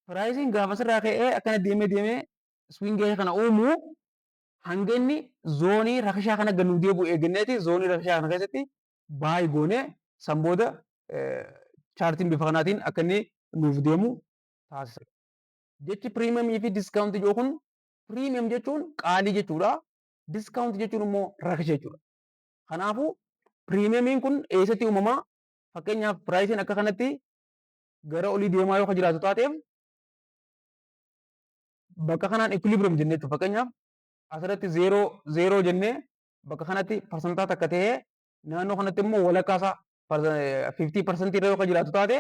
Priceiin gaafa sirraa ka'ee akkana deemee deemee swing kana uumu, hanga inni zoonii rakashaa kana gad nu deebi'u eegganneeti, zoonii rakashaa kana keessatti buy goonee, san booda chartiin bifa kanaatiin akka inni nuuf deemu taasisa. Jechi premiumii fi discountii jiru kun, premium jechuun qaalii jechuudha. Discount jechuun immoo rakasha jechuudha. Kanaafuu premiumiin kun eessatti uumamaa? Fakkeenyaaf, priceiin akka kanatti gara olii deemaa yoo jiraatu taateef, bakka kanaan equilibrium jennee jechuudha. Fakkeenyaaf, asirratti zero zero jennee, bakka kanatti 1% ta'ee, naannoo kanatti immoo walakkaa isaa 50% irra yoo jiraatu taate,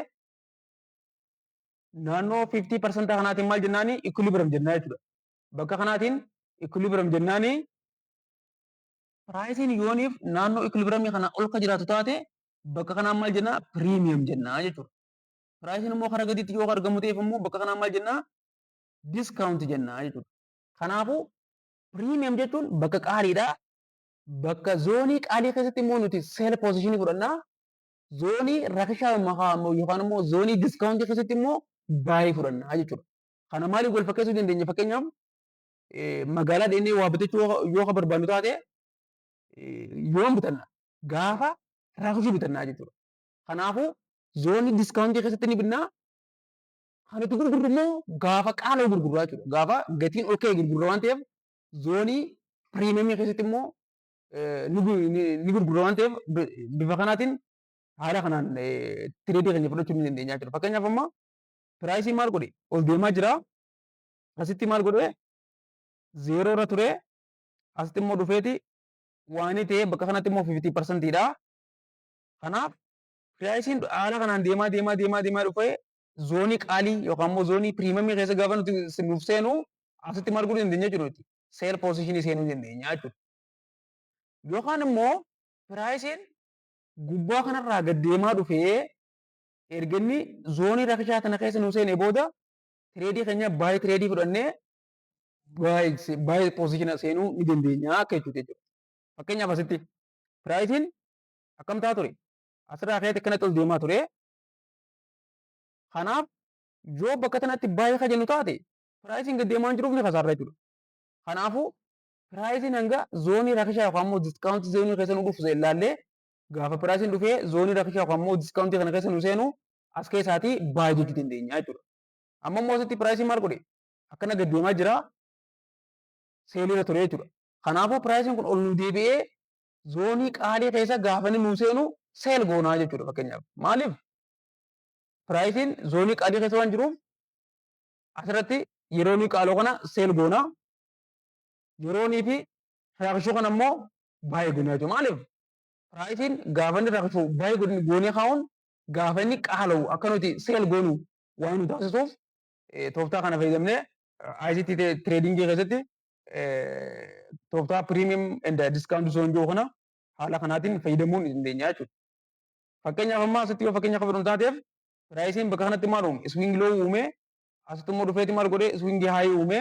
naannoo 50% kanaatiin maal jennaani? Equilibrium jennaa jechuudha. Bakka kanaatiin equilibrium jennaani. Priceiin yooniif naannoo equilibriumii kana ol ka jiraatu taate, bakka kanaan maal jennaa? Premium jennaa jechuudha. Priceiin immoo karaa gadiitti yoo argamu ta'eef immoo, bakka kanaan maal jennaa? Discount jennaa jechuudha. Kanaafuu premium jechuun bakka qaaliidha. Bakka zoonii qaalii keessatti immoo nuti sell positionii fudhannaa. Zoonii rakashaa yookaan immoo zoonii discountii keessatti immoo buy fudhannaa jechuudha. Kana maaliif wal fakkeessuu dandeenya? Fakkeenyaaf, magaalaa deemnee waa bitachuu yoo ka barbaannu taate, yoom bitanna? Gaafa rakashuu bitannaa jechuudha. Kanaafuu zoonii discountii keessatti ni binnaa. Kan nuti gurgurru immoo gaafa qaala'u gurgurraa jechuudha. Gaafa gatiin ol ka'e gurgurra waan ta'eef, zoonii premiumii keessatti immoo ni gurgurra waan ta'eef, bifa kanaatiin haala kanaan tradeii keenya fudhachuu ni dandeenya jechuudha. Fakkeenyaaf, amma priceii maal godhe? Ol deemaa jira. Asitti maal godhe? Zero irra ture. Asitti immoo dhufeeti waan ta'e, bakka kanatti immoo 50%dha. Kanaaf priceiin haala kanaan deemaa deemaa deemaa deemaa dhufee zoonii qaalii yookaan immoo zoonii premiumii keessa gaafa nuti nuuf seenu, asitti maal godhuu dandeenya jechuudha nuti? Sell positionii seenuu dandeenya jechuudha. Yookaan immoo priceiin gubbaa kanarraa gad deemaa dhufee, erga inni zoonii rakashaa kana keessa nu seenee booda, tradeii keenya buy tradeii fudhannee buy positiona seenuu ni dandeenya akka jechuudha jechuudha. Fakkeenyaaf, asitti priceiin akkam ta'aa ture? Asirraa ka'eeti akkanatti ol deemaa ture. Kanaaf yoo bakka kanatti buy ka jennu taate, priceiin gad deemaa jiruuf ni kasaarra jechuudha. Kanaafuu priceiin hanga zoonii rakashaa yookaan immoo discountii zoonii keessa nu dhufu ilaallee, gaafa priceiin dhufee zoonii rakashaa yookaan immoo discountii kana keessa nu seenu, as keessaatii buy jechuu dandeenya jechuudha. Amma immoo asitti priceiin maal godhe? Akkana gad deemaa jira. Sellirra ture jechuudha. Kanaafuu priceiin kun ol nu deebi'ee zoonii qaalii keessa gaafa inni nu seenu sell goonaa jechuudha fakkeenyaaf. Maaliif? Priceiin zoonii qaalii keessa waan jiruuf, asirratti yeroo inni qaaloo kana sell goonaa. Yeroo inni fi rakashuu kana immoo buy goonaa jechuudha. Maaliif? Priceiin gaafa inni rakashuu buy goonee kaa'uun, gaafa inni qaala'u akka nuti sell goonu waan nu taasisuuf, tooftaa kana fayyadamnee ICT tradingii keessatti tooftaa premium and discount zone jiru kana haala kanaatiin fayyadamuu ni dandeenya jechuudha. Fakkeenyaaf, amma asitti yoo fakkeenya fudhannu taateef, priceiin bakka kanatti maal uume? Swing low uume. Asitti immoo dhufeeti maal godhee? Swing high uume.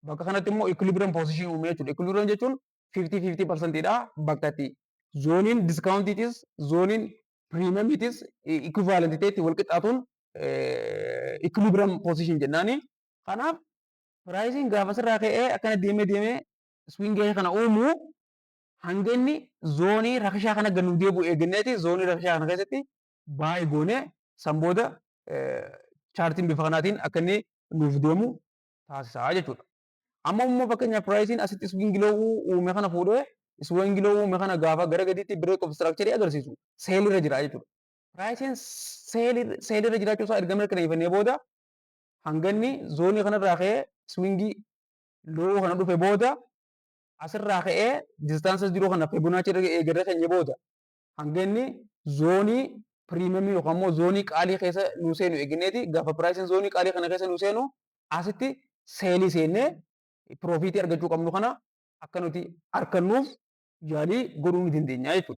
Bakka kanatti immoo equilibrium position uume jechuudha. Equilibrium jechuun 50 50 percentiidha, bakka itti zooniin discountiitis zooniin premiumiitis equivalent ta'etti wal qixxaatuun equilibrium position jennaani. Kanaaf priceiin gaafa sirraa ka'ee akkana deemee deemee swing kana uumu, hanga inni zoonii rakashaa kana gad nu deebi'u eegganneeti, zoonii rakashaa kana keessatti buy goonee, san booda chartiin bifa kanaatiin akka inni nuuf deemu taasisaa jechuudha. Amma immoo fakkeenyaaf, priceiin asitti swing low uume kana fuudhee, swing low uume kana gaafa gara gadiitti break of structure agarsiisu, sellirra jira jechuudha. Priceiin sellirra jiraachuu isaa erga mirkaneeffannee booda, hanga inni zoonii kanarraa ka'ee swing low kana dhufe booda, asirraa ka'ee distanceii jiru kana Fibonacci irra eegarra keenya booda, hanga inni zoonii premiumii yookaan immoo zoonii qaalii keessa nu seenu eegneeti, gaafa priceiin zoonii qaalii kana keessa nu seenu, asitti sellii seennee profitii argachuu qabnu kana akka nuti argannuuf yaalii godhuu ni dandeenya jechuudha.